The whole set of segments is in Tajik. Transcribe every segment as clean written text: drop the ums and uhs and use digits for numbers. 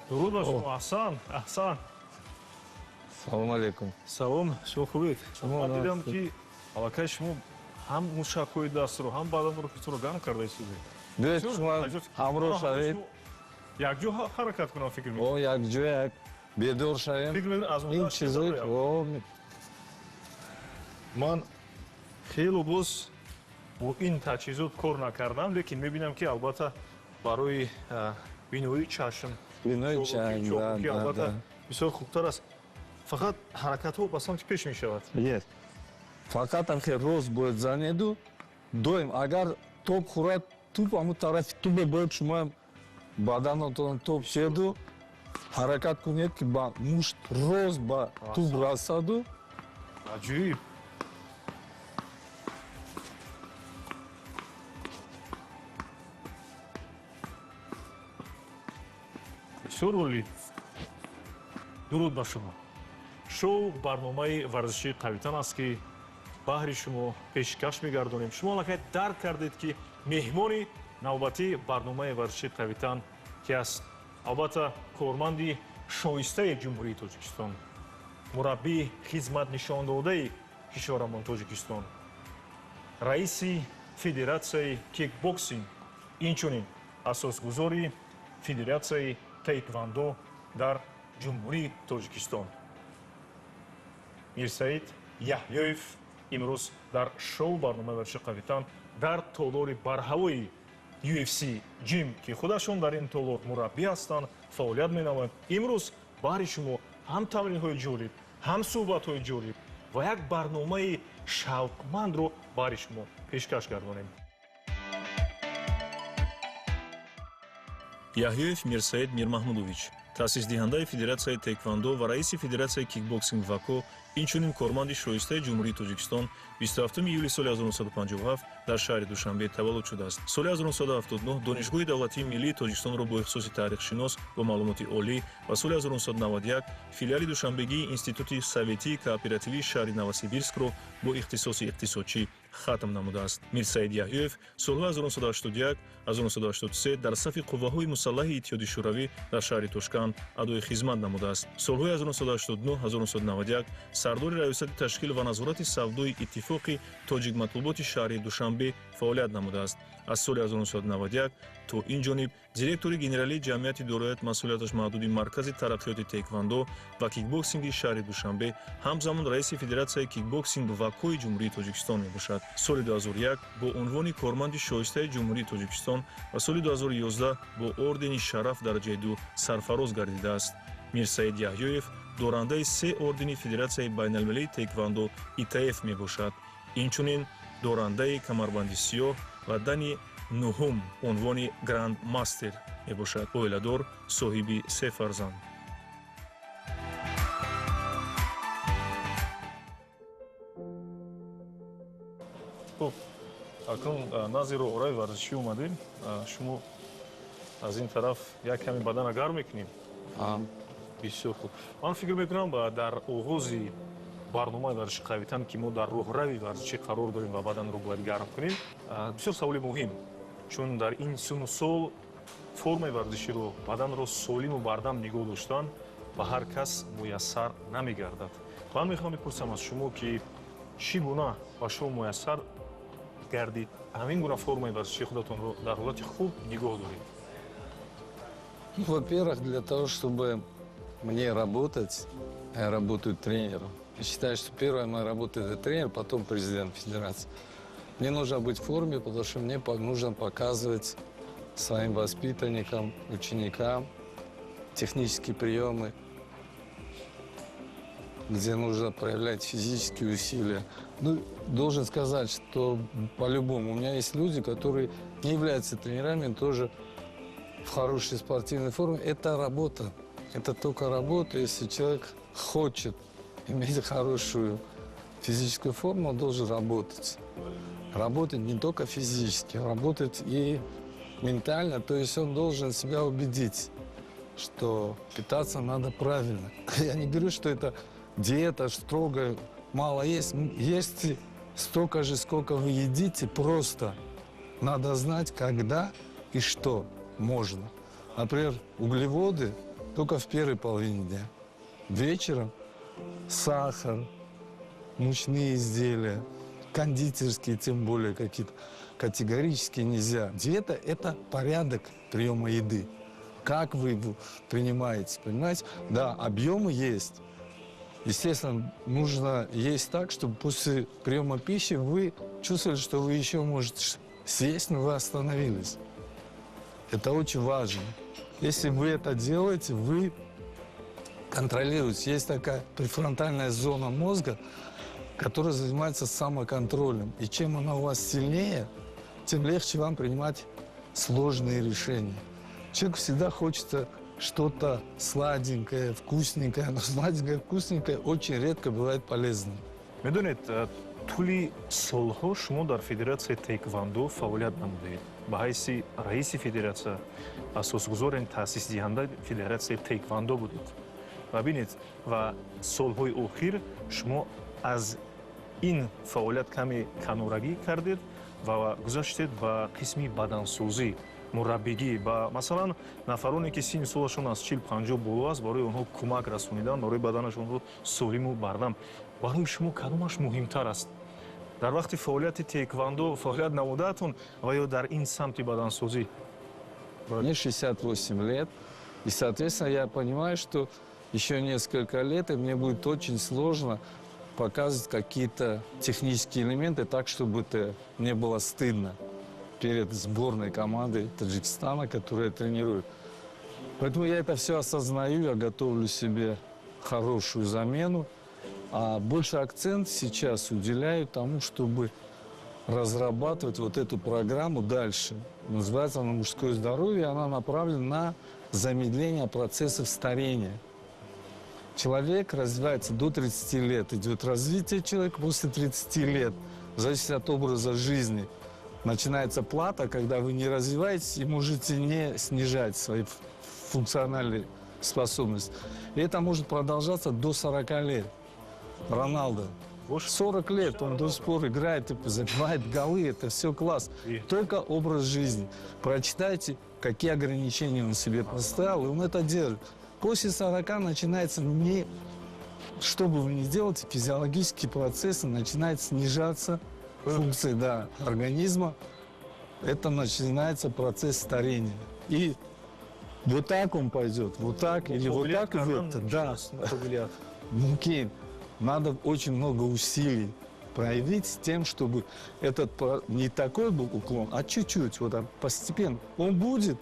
Дуруд ба шумо, аҳсан, аҳсан. Салом алейкум. Салом, шумо хубед? Ман дидам, ки аллакай шумо ҳам мушакҳои дастро, ҳам баданро худро гарм карда истодед. Биёед, шумо ҳамроҳ шавед. Якҷо ҳаракат кунам, фикр мекунам. О, якҷо як бедор шавем. Фикр мекунам, аз ин чизҳои ман хело боз бо ин таҷҳизот кор накардам, лекин мебинам, ки албатта барои бинои чашм, бинои чашм, албатта бисёр хубтар аст. Фақат ҳаракатҳо ба самти пеш мешавад. Фақат амхе рост бояд занеду доим, агар топ хӯрад, туп аму тарафи тубе бояд шумо баданатон топ седу, ҳаракат кунед, ки ба мушт рост ба туп расаду. Аҷоиб. Бисёр олӣ. Дуруд ба шумо. Шоу барномаи варзишии «Қавитан» аст, ки баҳри шумо пешкаш мегардонем. Шумо аллакай дарк кардед, ки меҳмони навбатии барномаи варзишии «Қавитан» ки аст. Албатта, корманди шоистаи Ҷумҳурии Тоҷикистон, мураббии хизматнишондодаи кишварамон Тоҷикистон, раиси федератсияи кикбоксинг, инчунин асосгузори федератсияи таеквондо дар Ҷумҳурии Тоҷикистон, Мирсаид Яҳёев имрӯз дар шоу барномаи варзиши «Қавитан» дар толори барҳавои UFC Gym, ки худашон дар ин толор мураббӣ ҳастанд, фаъолият менамоянд. Имрӯз баҳри шумо ҳам тамринҳои ҷолиб, ҳам суҳбатҳои ҷолиб ва як барномаи шавқмандро баҳри шумо пешкаш гардонем. Яҳёев Мирсаид Мирмаҳмудович, таъсисдиҳандаи федератсияи таеквондо ва раиси федератсияи кикбоксинг ВАКО, инчунин корманди шоистаи Ҷумҳурии Тоҷикистон, 27 июли соли 1957 дар шаҳри Душанбе таваллуд шудааст. Соли 1979 Донишгоҳи давлатии миллии Тоҷикистонро бо ихтисоси таърихшинос бо маълумоти олӣ ва соли 1991 филиали душанбегии Институти советии кооперативии шаҳри Новосибирскро бо ихтисоси иқтисодчӣ хатм намудааст. Мирсаид Яҳёев солҳои 1981 1983 дар сафи қувваҳои мусаллаҳи Иттиҳоди Шӯравӣ дар шаҳри Тошканд адои хизмат намудааст. Солҳои 1989 1991 сардори раёсати ташкил ва назорати савдои Иттифоқи тоҷикматлуботи шаҳри Душанбе фаъолият намудааст. Аз соли 1991 то ин ҷониб директори генералии ҷамъияти дороят масъулияташ маҳдуди Маркази тараққиёти таеквондо ва кикбоксинги шаҳри Душанбе, ҳамзамон раиси федератсияи кикбоксинг ВАКОи Ҷумҳурии Тоҷикистон мебошад. Соли 2001 бо унвони корманди шоистаи Ҷумҳурии Тоҷикистон ва соли 2011 бо ордени Шараф дараҷаи 2 сарфароз гардидааст. Мирсаид Яҳёев дорандаи се ордени Федератсияи байналмилалии таеквондо ИТФ мебошад, инчунин дорандаи камарбанди сиёҳ ва дани нуҳум унвони гранд мастер мебошад. Оиладор, соҳиби се фарзанд. Хуб, акнун назди роҳраи варзишӣ омадем. Шумо аз ин тараф як ками бадана гарм мекунем. Бисёр хуб. Ман фикр мекунам, дар оғози барномаи варзиши «Қавитан», ки мо дар роҳрави варзишӣ қарор дорем ва баданро бояд гарм кунем, бисёр саволи муҳим, чун дар ин синну сол формаи варзиширо, баданро солиму бардам нигоҳ доштан ба ҳар кас муяссар намегардад. Ман мехоҳам бипурсам аз шумо, ки чӣ гуна ба шумо муяссар гардид ҳамин гуна формаи варзишии худатонро дар ҳолати хуб нигоҳ доред? Во-первых, для того, чтобы мне работать, я работаю тренером. Я считаю, что первая моя работа – это тренер, потом президент федерации. Мне нужно быть в форме, потому что мне нужно показывать своим воспитанникам, ученикам технические приемы, где нужно проявлять физические усилия. Ну, должен сказать, что по-любому у меня есть люди, которые не являются тренерами, тоже в хорошей спортивной форме. Это работа. Это только работа. Если человек хочет иметь хорошую физическую форму, он должен работать. Работать не только физически, работать и ментально. То есть он должен себя убедить, что питаться надо правильно. Я не говорю, что это диета строго, мало есть. Есть столько же, сколько вы едите, просто надо знать, когда и что можно. Например, углеводы Только в первой половине дня. Вечером сахар, мучные изделия, кондитерские, тем более какие-то, категорически нельзя. Диета – это порядок приема еды. Как вы его принимаете, понимаете? Да, объемы есть. Естественно, нужно есть так, чтобы после приема пищи вы чувствовали, что вы еще можете съесть, но вы остановились. Это очень важно. Если вы это делаете, вы контролируете. Есть такая префронтальная зона мозга, которая занимается самоконтролем. И чем она у вас сильнее, тем легче вам принимать сложные решения. Человеку всегда хочется что-то сладенькое, вкусненькое, но сладенькое, вкусненькое очень редко бывает полезным. Медонед, тӯли солҳо шумо дар федератсияи таэквондо фаъолият намудаед. Ба ҳайси раиси федератсия, асосгузор, яъне таъсисдиҳандаи федератсияи таэквондо будед. Ва бинед, ва солҳои охир шумо аз ин фаъолият каме канорагӣ кардед ва гузаштед ба қисми бадансозӣ, мураббигӣ, ба масалан нафароне ки синни солашон аз 40-50 боло аст, барои онҳо кӯмак расонидан, барои баданашонро солиму бардам. Барои шумо кадомаш муҳимтар аст? Дар вақти фаъолияти таэквондо фаъолият намудаатон ва ё дар ин самти бадансозӣ? Мне 68 лет, и, соответственно, я понимаю, что еще несколько лет, и мне будет очень сложно показывать какие-то технические элементы так, чтобы это не было стыдно перед сборной командой Таджикистана, которую я тренирую. Поэтому я это все осознаю, я готовлю себе хорошую замену. А больше акцент сейчас уделяю тому, чтобы разрабатывать вот эту программу дальше. Называется она «Мужское здоровье», она направлена на замедление процессов старения. Человек развивается до 30 лет, идет развитие человека после 30 лет, в зависимости от образа жизни. Начинается плата, когда вы не развиваетесь и можете не снижать свои функциональные способности. И это может продолжаться до 40 лет. Роналдо. 40 лет он до сих пор играет и забивает голы, это все класс. Только образ жизни. Прочитайте, какие ограничения он себе поставил, и он это держит. После 40 начинается не... Что бы вы ни делали, физиологические процессы начинают снижаться, функции, да, организма. Это начинается процесс старения. И вот так он пойдет, вот так или вот так идет. Да. Мумкин. Надо очень много усилий проявить с тем, чтобы этот не такой был уклон, а чуть-чуть, вот так, постепенно. Он будет,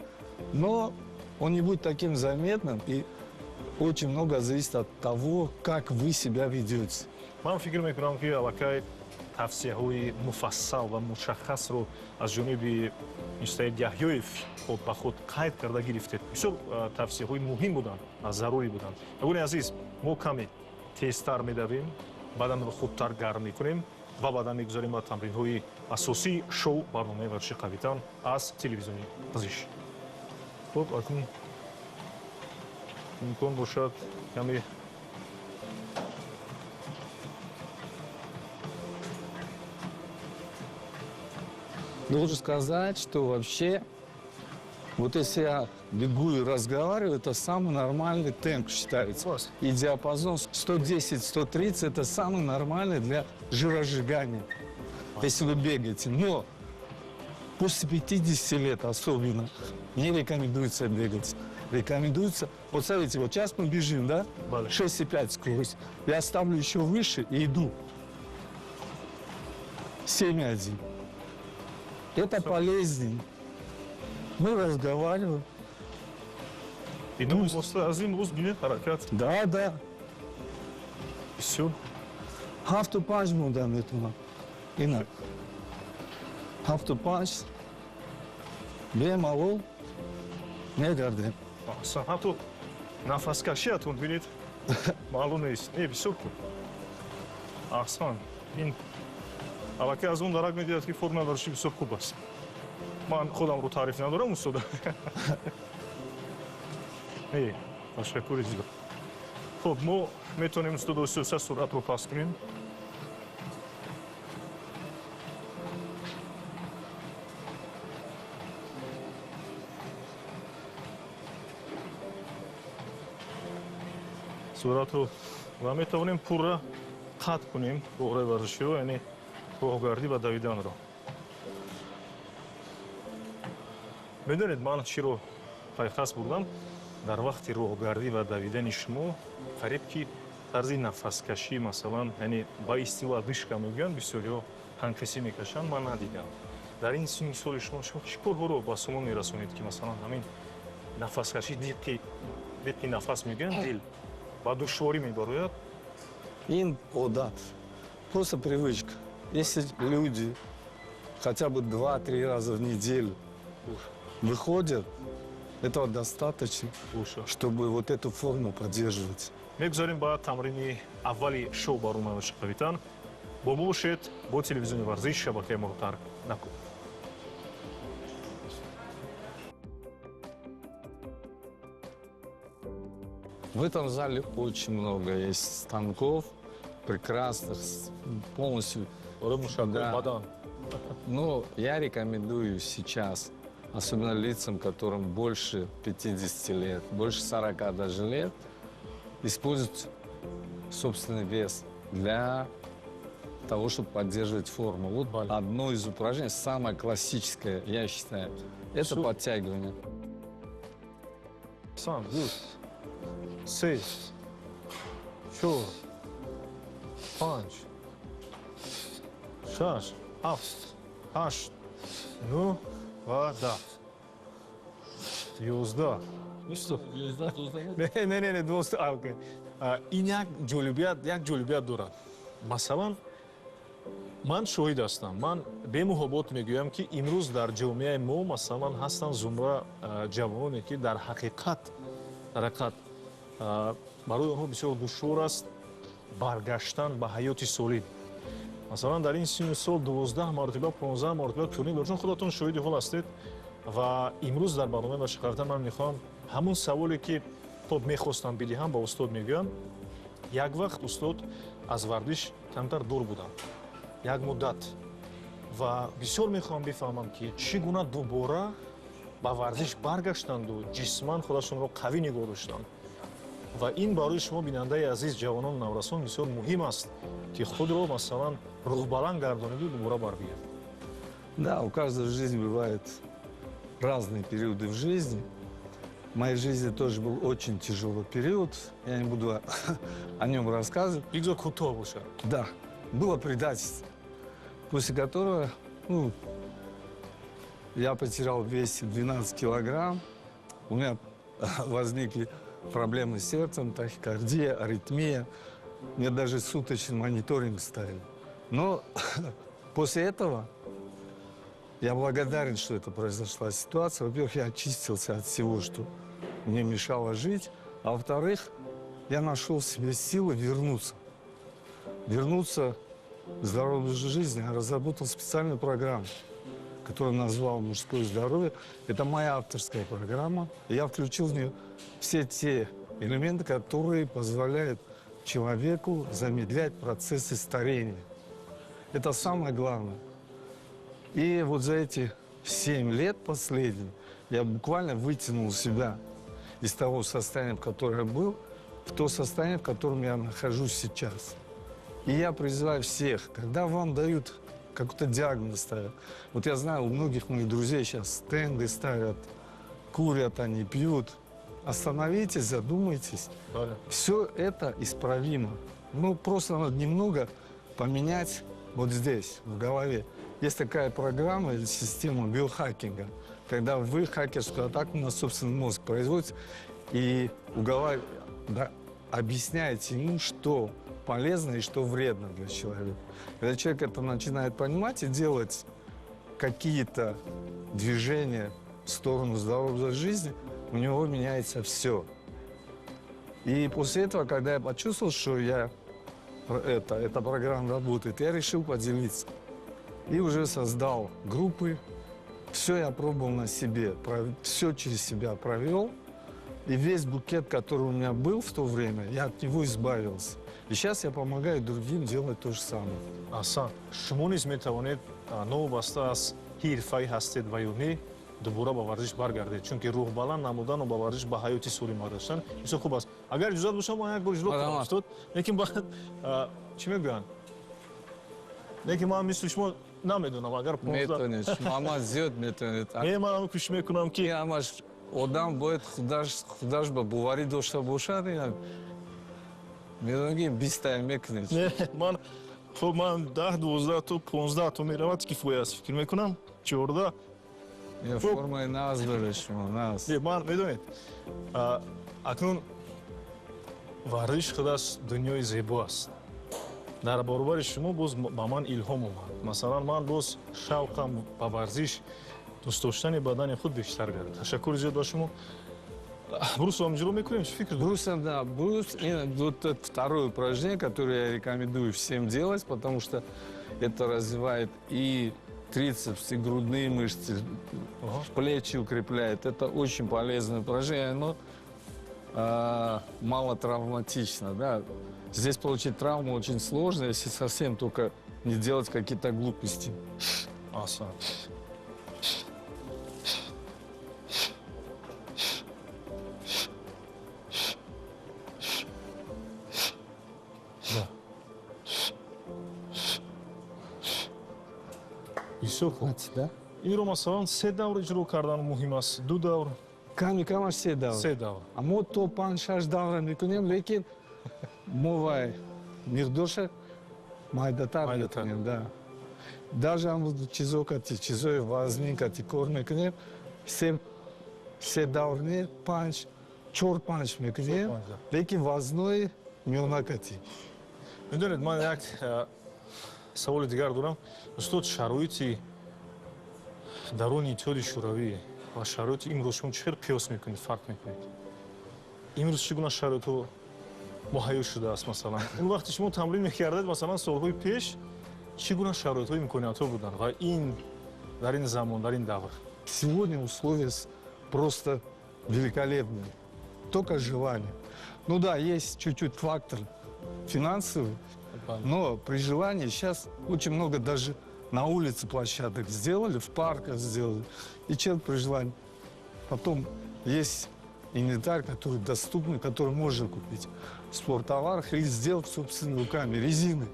но он не будет таким заметным, и очень много зависит от того, как вы себя ведете. Ман фикр мекунам, ки аллакай тавсияҳои муфассал ва мушаххасро аз ҷониби Мирсаид Яҳёев худ ба худ қайд карда гирифтед. Бисёр тавсияҳои муҳим буданд, зарурӣ буданд. Ягони азиз, мо каме тезтар медавем, баданро хубтар гарм мекунем ва баъдан мегузарем ба тамринҳои асосии шоу барномаи варзиши қавитан аз телевизиони Варзиш. Хуб, акнун имкон бошад каме Должен сказать, что вообще, вот если я бегу и разговариваю, это самый нормальный темп считается. И диапазон 110-130 – это самый нормальный для жиросжигания, если вы бегаете. Но после 50 лет особенно не рекомендуется бегать. Рекомендуется, вот смотрите, вот сейчас мы бежим, да? 6,5 скорость. Я ставлю еще выше и иду. 7,1. Это полезнее. Мы разговариваем. И ну, харакат. Да, да. Все. Ҳафту панҷ монда метавонам. Ина. Ҳафту панҷ. Бемалол мегардем. Ҳатто нафаскашиатон бинед, маълум нест. Не, бисёр хуб. Аҳсан. Ин аллакай аз он дарак медиҳад, ки формаи варзишӣ бисёр хуб аст. Ман худамро таъриф надорам, устода. Не, ташаккури зиёд. Хуб, мо метавонем устода оҳиста суръатро паст кунем. Суратро ва метавонем пурра қатъ кунем роҳраи варзиширо, яъне роҳгардӣ ва давиданро. Медонед, ман чиро пайхас бурдам? Дар вақти роҳгардӣ ва давидани шумо қариб ки тарзи нафаскашӣ, масалан, яъне ба истилоҳ одышка мегӯянд, бисёриҳо ҳанқисӣ мекашанд, ман надидам. Дар ин синни соли шумо шумо чӣ корҳоро ба сомон мерасонед, ки масалан ҳамин нафаскашӣ, диққи нафас мегӯянд, дил ба душворӣ мебарояд? Ин одат, просто привычка. Если люди хотя бы 2-3 раза в неделю выходят, этого достаточно, чтобы вот эту форму поддерживать. Мегузарем ба тамрини аввали шоу барномаи Варзиши қавитан. Бо мо бошед, бо телевизиони варзиш шабакаи моро тарк накунед. В этом зале очень много есть станков прекрасных, полностью. Да. Но я рекомендую сейчас, особенно лицам, которым больше 50 лет, больше 40 даже лет, использовать собственный вес для того, чтобы поддерживать форму. Вот одно из упражнений, самое классическое, я считаю, это подтягивание. Сам, се, чор, панҷ, шаш, ҳафт, ҳашт, нӯҳ ва 10. 11. Не, не, не, не, 12. Ин як ҷолибият дорад. Масалан, ман шоҳид ҳастам. Ман бемуҳобот мегӯям, ки имрӯз дар ҷомеаи мо, масалан, ҳастанд зумра ҷавононе, ки дар ҳақиқат барои онҳо бисёр душвор аст баргаштан ба ҳаёти солим. Масалан, дар ин синну сол 12 маротиба, 15 маротиба турнир дорад. Чун худатон шоҳиди ҳол ҳастед ва имрӯз дар барномаи Варзиши қавитан ман мехоҳам ҳамун саволе, ки то мехостам бидиҳам, ба устод мегӯям. Як вақт устод аз варзиш камтар дур будам, як муддат, ва бисёр мехоҳам бифаҳмам, ки чӣ гуна дубора ба варзиш баргаштанду ҷисман худашонро қавӣ нигоҳ доштанд. Ва ин барои шумо, бинандаи азиз, ҷавонону наврасон, бисёр муҳим аст, ки худро, масалан, рӯҳбаланд гардониду дубора барбиёд. Да, у каждого в жизни бывают разные периоды в жизни. В моей жизни тоже был очень тяжелый период. Я не буду о нем рассказывать. Бигзор кӯтоҳ бошад. Да, было предательство, после которого, ну, я потерял вес 12 килограмм. У меня возникли проблемы с сердцем, тахикардия, аритмия. Мне даже суточный мониторинг ставили. Но после этого я благодарен, что это произошла ситуация. Во-первых, я очистился от всего, что мне мешало жить. А во-вторых, я нашел в себе силы вернуться. Вернуться в здоровую жизнь. Я разработал специальную программу, которую назвал «Мужское здоровье». Это моя авторская программа. Я включил в нее все те элементы, которые позволяют человеку замедлять процессы старения. Это самое главное. И вот за эти 7 лет последних я буквально вытянул себя из того состояния, в котором я был, в то состояние, в котором я нахожусь сейчас. И я призываю всех, когда вам дают какой-то диагноз ставят. Вот я знаю, у многих моих друзей сейчас стенды ставят, курят они, пьют. Остановитесь, задумайтесь. Да. Все это исправимо. Ну, просто надо немного поменять вот здесь, в голове. Есть такая программа или система биохакинга, когда вы хакерскую атаку на собственный мозг производите и да, объясняете ему, что полезно и что вредно для человека. Когда человек это начинает понимать и делать какие-то движения в сторону здоровой жизни, у него меняется все. И после этого, когда я почувствовал, что эта программа работает, я решил поделиться. И уже создал группы. Все я пробовал на себе, все через себя провел. И весь букет, который у меня был в то время, я от него избавился. И сейчас я помогаю другим делать то же самое. Асан, шумо низ метавонед новобаста аз ҳирфаи ҳастед ва ё не, дубора ба варзиш баргардед, чунки рӯҳбаланд намудану ба варзиш, ба ҳаёти солим баргаштан бисёр хуб аст. Агар иҷозат бошад, ман як бор иҷро кунам, устод, лекин баъд чӣ мегӯянд? Лекин ман мисли шумо намедонам, агар метавонед, шумо зиёд метавонед. Не, ман кӯшиш мекунам ки ҳамаш одам бояд худаш ба боварӣ дошта бошад. Медонам ки 20 мекунед. Не, ман хуб, ман 10, 12 то 15 то меравад, кифоя аст, фикр мекунам 14. Формаи нағз доред шумо, нағз. Не, ман медонед, акнун варзиш худаш дунёи зебо аст. Дар баробари шумо боз ба ман илҳом омад. Масалан, ман боз шавқам ба варзиш, дӯст доштани бадани худ бештар гардид. Ташаккури зиёд ба шумо. Брусом иҷро мекунем, чӣ фикр доред? Брусом, да, брус. Вот это второе упражнение, которое я рекомендую всем делать, потому что это развивает и трицепс, и грудные мышцы, плечи укрепляет. Это очень полезное упражнение, оно мало травматично, да. Здесь получить травму очень сложно, если совсем только не делать какие-то глупости. Аса. Да. Бисёр хуб. Да? Инро масалан 3 давр иҷро кардан муҳим аст, 2 давр. Ками камаш 3 давр. 3 давр. А мо то 5-6 давра мекунем, лекин мо вай миқдорша майдатар мекунем, да. Даже ҳам чизо кати, чизои вазнин кати кор мекунем, 3 давр не, 5, 4-5 мекунем, лекин вазнои миёна кати. Медонед, ман як саволи дигар дорам. Устод, шароити даруни Иттиҳоди Шӯравӣ ва шароити имрӯз шумо чӣ хел қиёс мекунед, фарқ мекунед? Имрӯз чӣ гуна шароитҳо муҳайё шудааст, масалан? Он вақте шумо тамрин мекардед, масалан, солҳои пеш чӣ гуна шароитҳо, имкониятҳо буданд ва ин дар ин замон, дар ин давр? Сегодня условия просто великолепные. Только желание. Ну да, есть чуть-чуть фактор финансовый, но при желании сейчас очень много даже на улице площадок сделали, в парках сделали. И человек при желании. Потом есть инвентарь, который доступный, который можно купить в спорттоварах или сделать собственными руками, резины.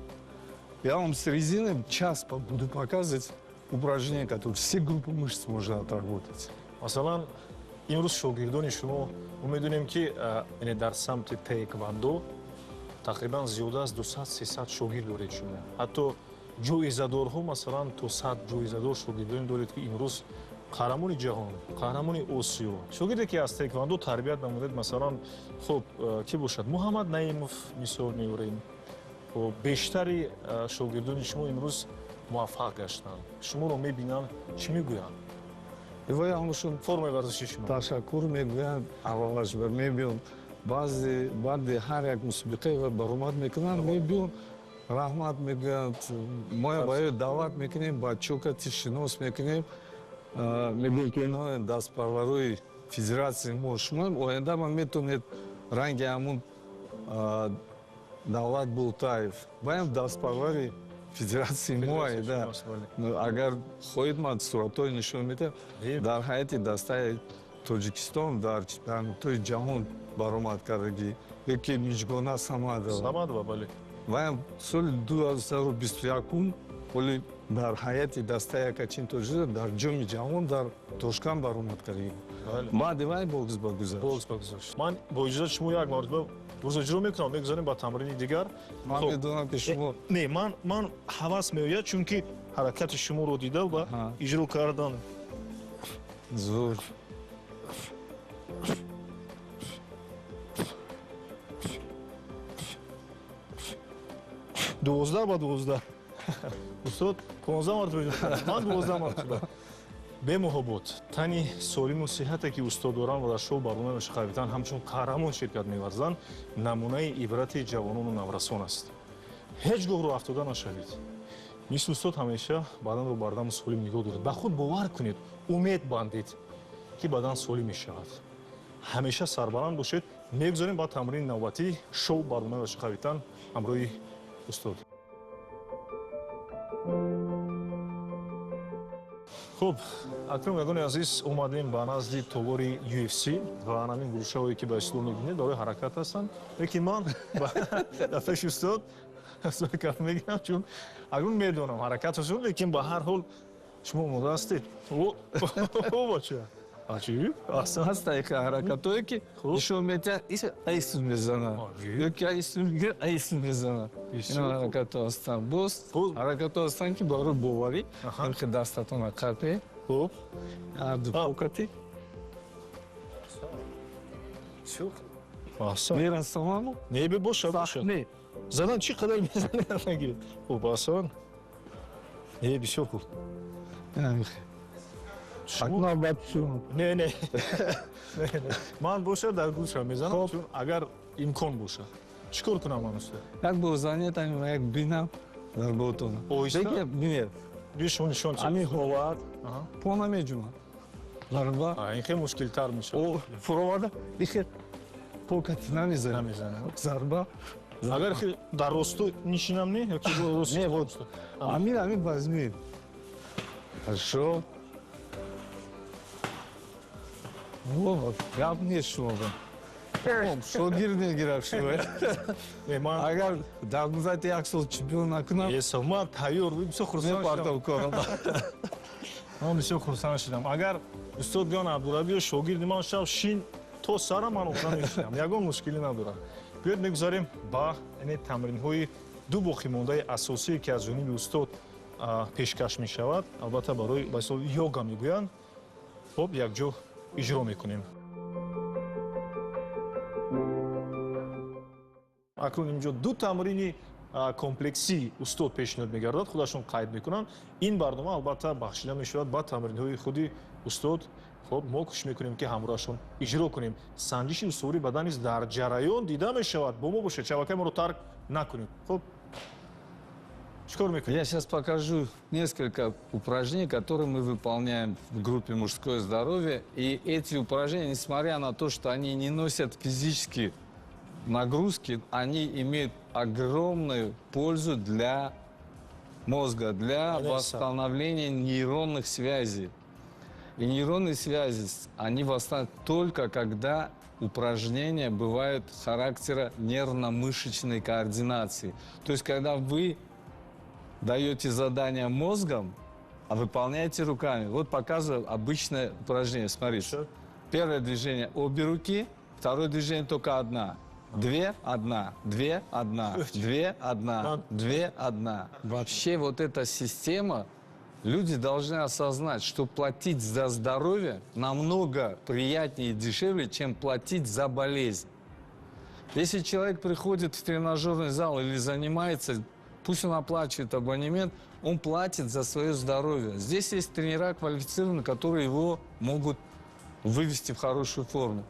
Я вам с резиной час буду показывать упражнения, которые все группы мышц можно отработать. Масалан, имрӯз шогирдони шумо, мо медонем ки дар самти таэквондо тақрибан зиёда аз 200-300 шогирд доред шумо. Ҳатто ҷоизадорҳо, масалан, то 100 ҷоизадор шогирдоне доред, ки имрӯз қаҳрамони ҷаҳон, қаҳрамони Осиё. Шогирде ки аз таэквондо тарбият намудед, масалан, хуб, кӣ бошад? Муҳаммад Наимов мисол меорем. Хуб, бештари шогирдони шумо имрӯз муваффақ гаштанд. Шуморо мебинанд, чӣ мегӯянд? Формаи варзиши шумо. Ташаккур мегӯянд, аввалаш мебиёнд. Баъзе баъди ҳар як мусобиқа баромад мекунанд, мебиёнд, раҳмат мегӯянд. Мо ба ё даъват мекунем, бачаҳо кати шинос мекунем. Мегӯем ки инҳо дастпарварои федератсияи мо шумоем. Оянда ман метавонед ранги ҳамун Давлат Бултаев. Баям дастпарвари федератсияи мо, да. Агар хоҳед, ман суратҳои нишон медиҳам. Дар ҳайати дастаи Тоҷикистон дар чемпионатҳои ҷаҳон баромад кардагӣ. Яке Миҷгона Самадова. Самадова, бале. Ваям соли 2021 оли дар ҳайати дастаи Якачин Тоҷикистон дар ҷоми ҷаҳон дар Тошканд баромад кардагӣ. Баъди вай бокс ба гузашт. Бокс ба гузашт. Ман бо иҷозати шумо як маротиба бурзо иҷро мекунам, мегузарем ба тамрини дигар. Ман медонам ки шумо не, ман ҳавас меояд, чунки ҳаракати шуморо дида ва иҷро кардан. Зур. 12 ба 12. Устод, 15 маротиба иҷро кардам. Ман 12 маротиба. Бемуҳобот, тани солиму сиҳате ки устод доранд ва дар шоу барномаи Машқи ҳамчун қаҳрамон ширкат меварзанд, намунаи ибрати ҷавонону наврасон аст. Ҳеҷ гоҳ роҳ афтода нашавед. Мисли устод ҳамеша баданро бардаму солим нигоҳ доред. Ба худ бовар кунед, умед бандед, ки бадан солим мешавад. Ҳамеша сарбаланд бошед. Мегузорем ба тамрини навбатӣ шоу барномаи Машқи ҳамроҳи устод. Хуб, Хуб, акнун бинандагони азиз, омадем ба назди толори UFC ва ҳамин гӯшаҳое ки ба истилоҳ мебинед, барои ҳаракат ҳастанд. Лекин ман дар пеши устод каф мегирам, чун акнун медонам ҳаракат ҳаст, лекин ба ҳар ҳол шумо омода ҳастед. О, бача. Аҷиб, аҳсан. Ҳаста як ҳаракатое ки нишон медиҳад, айсун мезанад. Ёки айсун мегирад, айсун мезанад. Ин ҳаракатҳо ҳастанд. Боз ҳаракатҳо ҳастанд ки барои боварӣ, ҳамхе дастатонро қапе, Хуб. Ду покати. Аҳсан. Мерасонаму? Не, бошад, бошад. Не. Задан чӣ қадар мезанед, нагиред. Хуб, аҳсан. Не, бисёр хуб. Не, не. Ман бошад дар гӯшам мезанам, чун агар имкон бошад. Чӣ кор кунам ман, устод? Як бор занед, як бинам дар ботона. Оҳиста? Не. Биё шумо нишон диҳед. Ҳамин ҳолат по намеҷумад. Зарба. Ин хеле мушкилтар мешавад. Фуроварда, дихе по кати намезанад. Намезанад. Зарба. Агар хеле дар росту нишинам, не? Ёки рост? Не, вот. Амир возьми. Хорошо. Вот, гап нест шумо. Шогирд мегирад шумо. Агар дар муддати як сол чемпион накунам. Ман тайёр, бисёр хурсанд шудам. Ман бисёр хурсанд шудам. Агар устод Ҷон Абдурабиев шогирди ман шав, шин то сара ман охира мешинам. Ягон мушкилӣ надорам. Биёед мегузарем ба тамринҳои ду боқимондаи асосие ки аз ҷониби устод пешкаш мешавад. Албатта барои ба ҳисоби йога мегӯянд. Хуб, якҷо иҷро мекунем. Акнун инҷо ду тамрини комплексии устод пешниҳод мегардад, худашон қайд мекунанд. Ин барнома албатта бахшида мешавад ба тамринҳои худи устод. Хуб, мо кӯшиш мекунем ки ҳамроҳашон иҷро кунем. Санҷиши устувори бадан низ дар ҷараён дида мешавад. Бо мо бошед, шабакаи моро тарк накунед. Хуб, чикор мекунем? Я сейчас покажу несколько упражнений, которые мы выполняем в группе «Мужское здоровье». И эти упражнения, несмотря на то, что они не носят физические нагрузки, они имеют огромную пользу для мозга, для восстановления нейронных связей. И нейронные связи, они восстанавливаются только когда упражнения бывают характера нервно-мышечной координации. То есть, когда вы даете задание мозгом, а выполняете руками. Вот показываю обычное упражнение. Смотрите. Первое движение обе руки, второе движение только одна. Две, одна, две, одна, две, одна, две, одна. Вообще вот эта система, люди должны осознать, что платить за здоровье намного приятнее и дешевле, чем платить за болезнь. Если человек приходит в тренажерный зал или занимается, пусть он оплачивает абонемент, он платит за свое здоровье. Здесь есть тренера квалифицированные, которые его могут вывести в хорошую форму.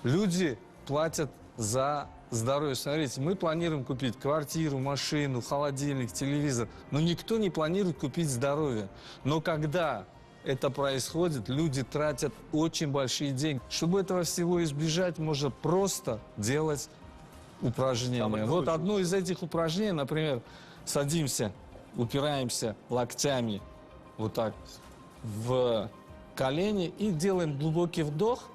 Люди платят за здоровье. Смотрите, мы планируем купить квартиру, машину, холодильник, телевизор, но никто не планирует купить здоровье. Но когда это происходит, люди тратят очень большие деньги. Чтобы этого всего избежать, можно просто делать упражнения. Вот одно из этих упражнений, например, садимся, упираемся локтями вот так в колени и делаем глубокий вдох.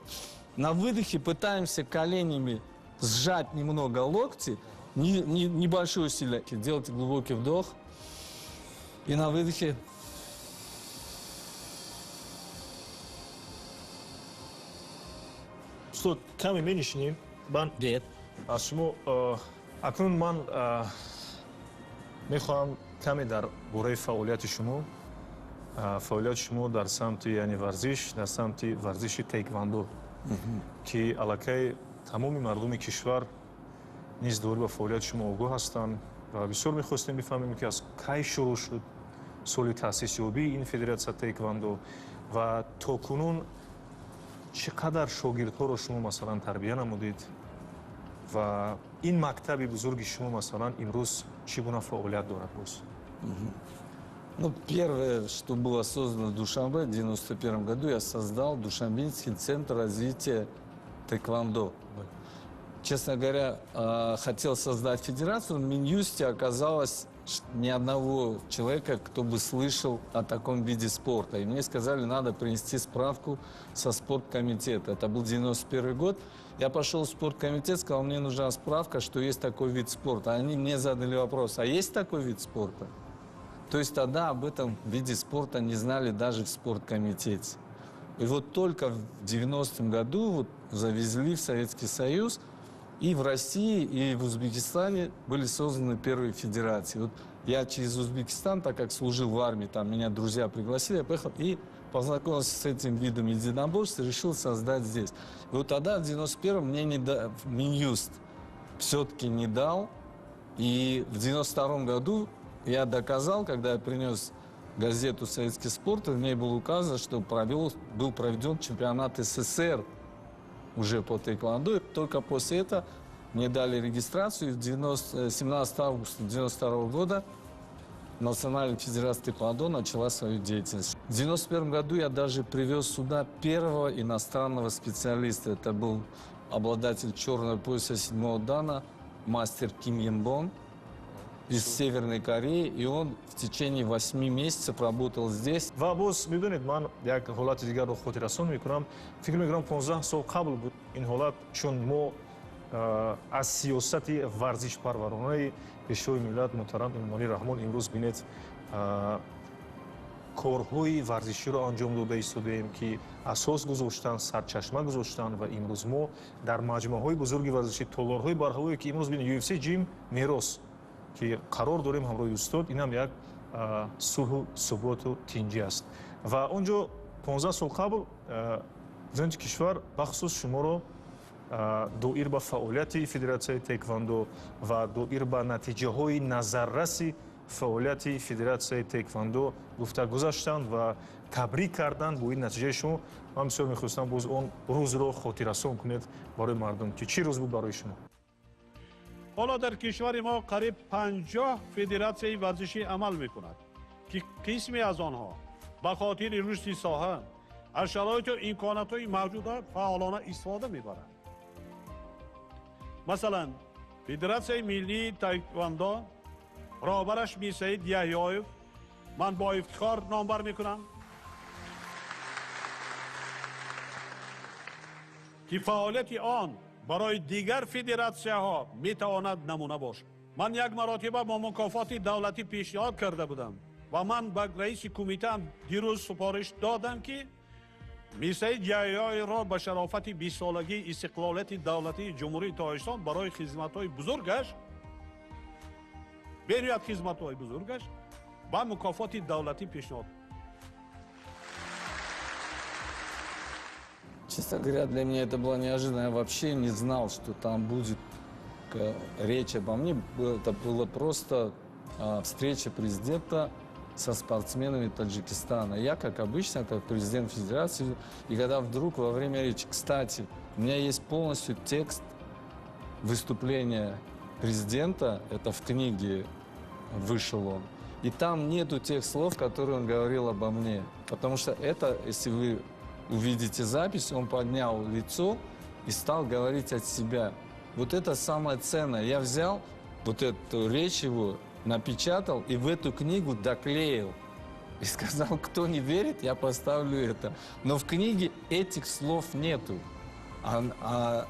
На выдохе пытаемся коленями сжать немного локти, небольшое усилие. Делайте глубокий вдох. И на выдохе. Устод, каме менишинем. Бет. Аз шумо акнун ман мехоҳам каме дар бораи фаъолияти шумо, дар самти, яъне варзиш, дар самти варзиши таеквондо, ки аллакай тамоми мардуми кишвар низ доир ба фаъолияти шумо огоҳ ҳастанд ва бисёр мехостем бифаҳмем, ки аз кай шурӯъ шуд соли таъсисёбии ин федератсия таеквондо ва то кунун чӣ қадар шогирдҳоро шумо масалан тарбия намудед ва ин мактаби бузурги шумо масалан имрӯз чӣ гуна фаъолият дорад боз? Ну, первое, что было создано в Душанбе в 1991 году, я создал Душанбинский центр развития тэквондо. Честно говоря, хотел создать федерацию, но в Минюсте оказалось ни одного человека, кто бы слышал о таком виде спорта. И мне сказали, надо принести справку со спорткомитета. Это был 91 год. Я пошел в спорткомитет, сказал, мне нужна справка, что есть такой вид спорта. Они мне задали вопрос, а есть такой вид спорта? То есть тогда об этом виде спорта не знали даже в спорткомитете. И вот только в 90-м году вот завезли в Советский Союз, и в России, и в Узбекистане были созданы первые федерации. Вот я через Узбекистан, так как служил в армии, там меня друзья пригласили, я поехал и познакомился с этим видом единоборств и решил создать здесь. И вот тогда, в 91-м, мне не Минюст все-таки не дал. И в 92-м году я доказал, когда я принес газету «Советский спорт», в ней было указано, что был проведен чемпионат СССР уже по тэквондо. И только после этого мне дали регистрацию. И 17 августа 1992 года Национальная федерация тэквондо начала свою деятельность. В 1991 году я даже привез сюда первого иностранного специалиста. Это был обладатель черного пояса 7-го дана, мастер Ким Янбон из Северной Кореи, и он в течение 8 месяцев работал здесь. Ва боз медонед, ман як ҳолати дигарро хотиррасон мекунам. Фикр мекунам, 15 сол қабл буд ин ҳолат, чун мо аз сиёсати варзишпарваронаи Пешвои миллат муҳтарам Эмомалӣ Раҳмон имрӯз бинед корҳои варзиширо анҷом дода истодаем, ки асос гузоштанд, сарчашма гузоштанд ва имрӯз мо дар маҷмӯаҳои бузурги варзишӣ, толорҳои барҳавое, ки имрӯз бинед UFC Gym Мерос, ки қарор дорем ҳамроҳи устод, инам як сулҳу суботу тинҷӣ аст. Ва он ҷо 15 сол қабл президенти кишвар бахусус шуморо доир ба фаъолияти федератсияи тэквондо ва доир ба натиҷаҳои назарраси фаъолияти федератсияи тэквондо гуфта гузаштанд ва табрик карданд бо ин натиҷаи шумо. Ман бисёр мехостам боз он рӯзро хотиррасон кунед барои мардум, ки чӣ рӯз буд барои шумо. Ҳоло дар кишвари мо қариб 50 федератсияи варзишӣ амал мекунад, ки қисме аз онҳо ба хотири рушди соҳа аз шароиту имкониятҳои мавҷуда фаъолона истифода мебаранд. Масалан, Федератсияи миллии таеквондо, роҳбараш Мирсаид Яҳёев, ман бо ифтихор номбар мекунам, ки фаъолияти он барои дигар федератсияҳо метавонад намуна бошад. Ман як маротиба бо мукофоти давлатӣ пешниҳод карда будам ва ман ба раиси кумитаам дирӯз супориш додам, ки Мирсаид Яҳёевро ба шарофати 20-солагии истиқлолияти давлатии Ҷумҳурии Тоҷикистон барои хизматҳои бузургаш, бениҳоят хизматҳои бузургаш, ба мукофоти давлатӣ пешниҳод. Честно говоря, для меня это было неожиданно. Я вообще не знал, что там будет речь обо мне. Это было просто встреча президента со спортсменами Таджикистана. Я, как обычно, как президент федерации, и когда вдруг во время речи... Кстати, у меня есть полностью текст выступления президента, это в книге вышел он, и там нету тех слов, которые он говорил обо мне. Потому что это, если вы увидите запись, он поднял лицо и стал говорить от себя. Вот это самое ценное. Я взял вот эту речь его, напечатал и в эту книгу доклеил. И сказал, кто не верит, я поставлю это. Но в книге этих слов нету. А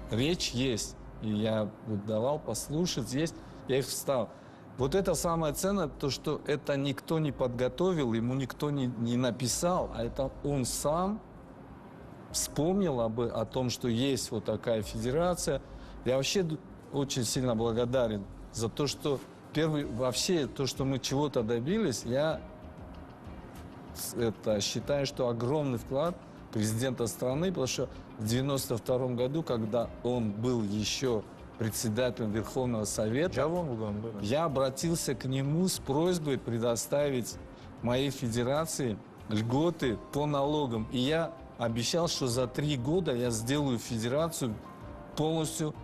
речь есть. И я давал послушать, есть. Я их встал. Вот это самое ценное, то, что это никто не подготовил, ему никто не написал, а это он сам вспомнил о том, что есть вот такая федерация. Я вообще очень сильно благодарен за то, что первый, вообще то, что мы чего-то добились, я это считаю, что огромный вклад президента страны, потому что в 1992 году, когда он был еще председателем Верховного Совета, я обратился к нему с просьбой предоставить моей федерации льготы по налогам. И я обещал, что за 3 года я сделаю федерацию полностью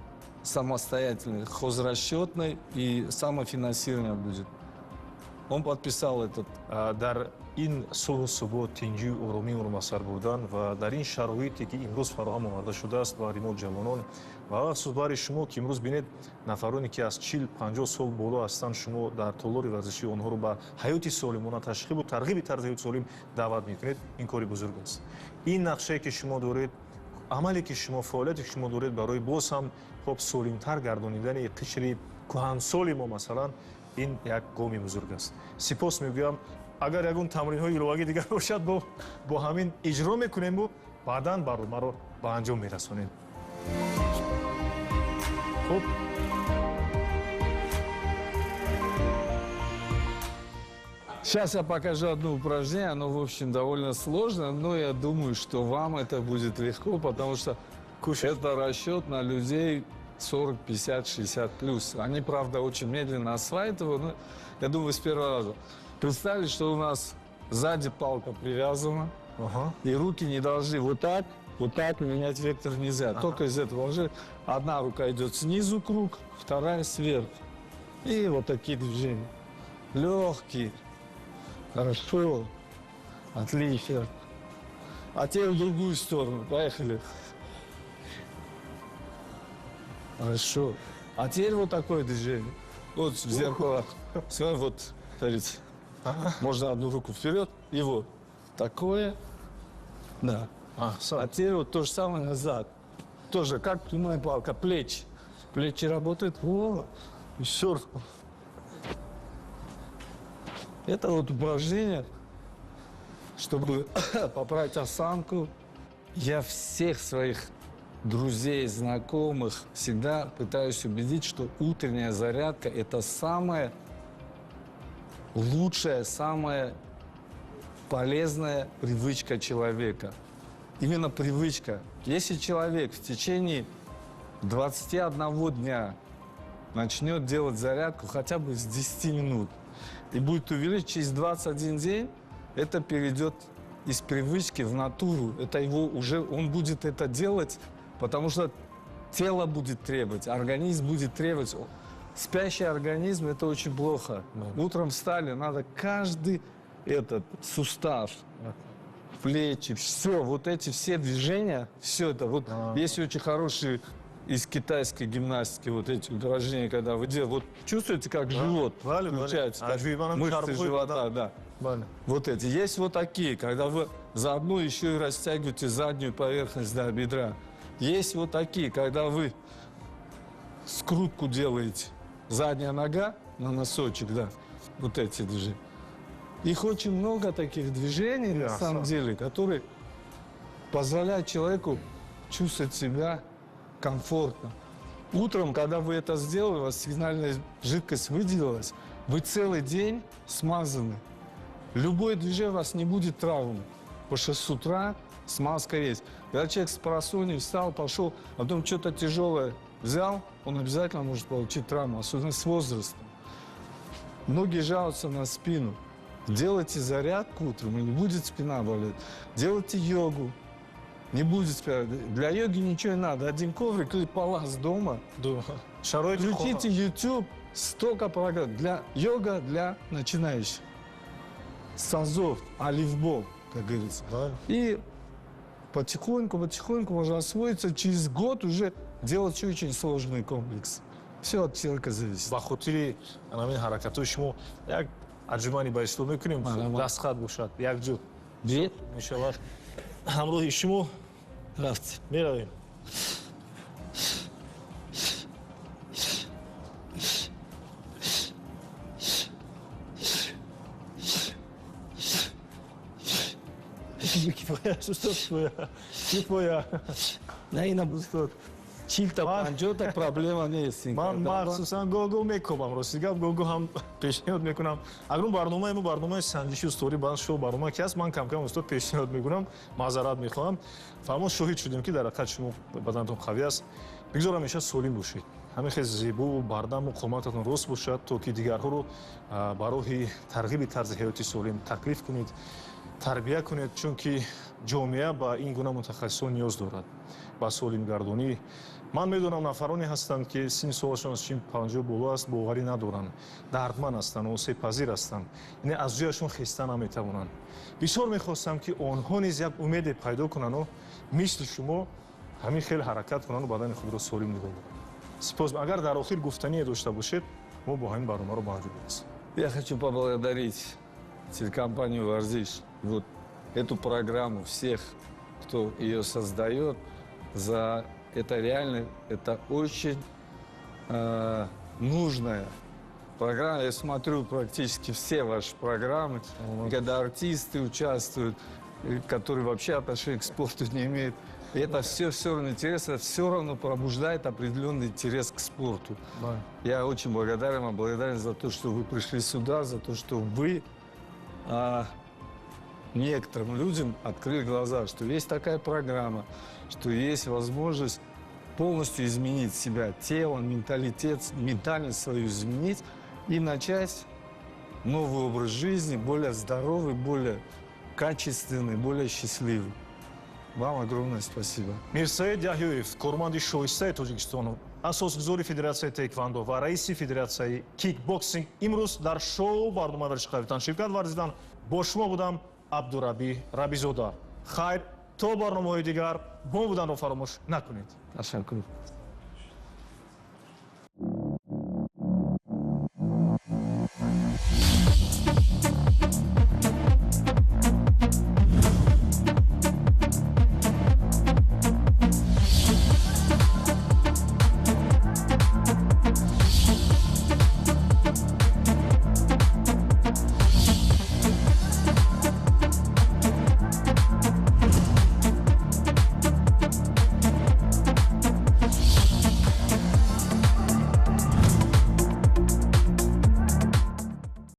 самостоятельной, хозрасчетной, и самофинансирование будет. Он подписал этот. Дар ин сулҳу субот, тинҷию оромӣ умр ба сар бурдан ва дар ин шароите, ки имрӯз фароҳам оварда шудааст баҳри мо ҷавонон, ва бахусус баҳри шумо, ки имрӯз бинед нафароне, ки аз 40-50 сол боло ҳастанд, шумо дар толори варзишии онҳоро ба ҳаёти солимона ташхибу тарғиби тарзи ҳаёти солим даъват мекунед, ин кори бузург аст. Ин нақшае, ки шумо доред, амале, ки шумо, фаъолияте, ки шумо доред барои боз ҳам хоб солимтар гардонидани қишри кӯҳансоли мо, масалан, ин як гоми бузург аст. Сипос мегӯям. Агар ягон тамринҳои иловагӣ дигар бошад, бо ҳамин иҷро мекунему баъдан барномаро ба анҷом мерасонем. Хуб. Сейчас я покажу одно упражнение, оно, в общем, довольно сложно, но я думаю, что вам это будет легко, потому что это расчет на людей 40, 50, 60 плюс. Они, правда, очень медленно осваивают его, но я думаю, с первого раза. Представили, что у нас сзади палка привязана, ага. И руки не должны вот так менять вектор нельзя. Ага. Только из этого положения. Одна рука идет снизу круг, вторая сверху. И вот такие движения. Легкие. Хорошо. Отлично. А теперь в другую сторону. Поехали. Хорошо. А теперь вот такое движение. Вот в зеркало. Все, вот, смотрите. Ага. Можно одну руку вперед и вот. Такое. Да. А теперь вот то же самое назад. Тоже как прямая палка. Плечи. Плечи работают. О, еще раз. Это вот упражнение, чтобы поправить осанку. Я всех своих друзей, знакомых всегда пытаюсь убедить, что утренняя зарядка – это самая лучшая, самая полезная привычка человека. Именно привычка. Если человек в течение 21 дня начнет делать зарядку хотя бы с 10 минут и будет увеличивать, через 21 день это перейдет из привычки в натуру. Это его уже, он будет это делать, потому что тело будет требовать, организм будет требовать. Спящий организм – это очень плохо. Да. Утром встали, надо каждый этот сустав, плечи, все, вот эти все движения, все это. Вот есть очень хорошие из китайской гимнастики вот эти упражнения, когда вы делаете, вот чувствуете, как живот включается, как мышцы живота, да. Вот эти. Есть вот такие, когда вы заодно еще и растягиваете заднюю поверхность, да, бедра. Есть вот такие, когда вы скрутку делаете. Задняя нога на носочек, да, вот эти движения. Их очень много таких движений, на самом деле, которые позволяют человеку чувствовать себя комфортно. Утром, когда вы это сделали, у вас сигнальная жидкость выделилась, вы целый день смазаны. Любое движение у вас не будет травмы, потому что с утра смазка есть. Когда человек с просонья встал, пошел, а потом что-то тяжелое взял, он обязательно может получить травму, особенно с возрастом. Многие жалуются на спину. Делайте зарядку утром, и не будет спина болеть. Делайте йогу, не будет спина. Для йоги ничего не надо. Один коврик или палас дома. Включите YouTube, столько программ. Для йога для начинающих. С азов, алифбол, как говорится. Да. И потихоньку, потихоньку можно освоиться. Через год уже делать очень сложный комплекс. Все от человека зависит. Ба хотири ҳамин ҳаракатҳои шумо як арҷумани ба ислом мекунем, дастхат бошад, як ҷо. Иншаллоҳ ҳамроҳи шумо рафтем. Меравем. Кифоя, устод, кифоя. Кифоя. На ина устод. Чилта панҷота проблема нест. Ман махсусан гого мекобам, рости гап гого ҳам пешниҳод мекунам. Акнун барномаи мо барномаи санҷиши устодӣ банд шоу барнома ки аст, ман кам-кам устод пешниҳод мекунам, маъзарат мехоҳам. Фаҳмо шоҳид шудем, ки дар ҳақиқат шумо баданатон қавӣ аст. Бигзор ҳамеша солим бошед. Ҳамин хел зебову бардаму қомататон рост бошад, то ки дигарҳоро ба роҳи тарғиби тарзи ҳаёти солим таклиф кунед. Тарбия кунед, чунки ҷомеа ба ин гуна мутахассисон ниёз дорад ба солимгардонӣ. Ман медонам, нафароне ҳастанд, ки синни солашон аз чил 50 боло аст, боварӣ надоранд, дардманд ҳастанд, осебпазир ҳастанд, яъне аз ҷояшон хеста наметавонанд. Бисёр мехостам, ки онҳо низ як умеде пайдо кунанду мисли шумо ҳамин хел ҳаракат кунанду бадани худро солим нигоҳ доранд. Сипос. Агар дар охир гуфтание дошта бошед, мо бо ҳамин барномаро ба анҷом мерасем. Я хочу поблагодарить телекомпанию «Варзиш», вот эту программу, всех, кто ее создает, за это. Реально, это очень нужная программа. Я смотрю практически все ваши программы, и когда артисты участвуют, которые вообще отношения к спорту не имеют. И это все равно интересно, все равно пробуждает определенный интерес к спорту. Я очень благодарен вам, благодарен за то, что вы пришли сюда, за то, что вы некоторым людям открыли глаза, что есть такая программа, что есть возможность полностью изменить себя, тело, менталитет, ментальность свою изменить и начать новый образ жизни, более здоровый, более качественный, более счастливый. Вам огромное спасибо. Мирсаид Яҳёев, корманди шоистаи Тоҷикистон, асосгузори Федератсияи таеквандо ва раиси Федератсияи кикбоксинг, имрӯз дар шоу барномаи «Варзиши қавитан» ширкат варзиданд. Бо шумо будам Абдурабӣ Рабизода. Хайр, то барномаҳои дигар бо буданро фаромӯш накунед. Ташаккур.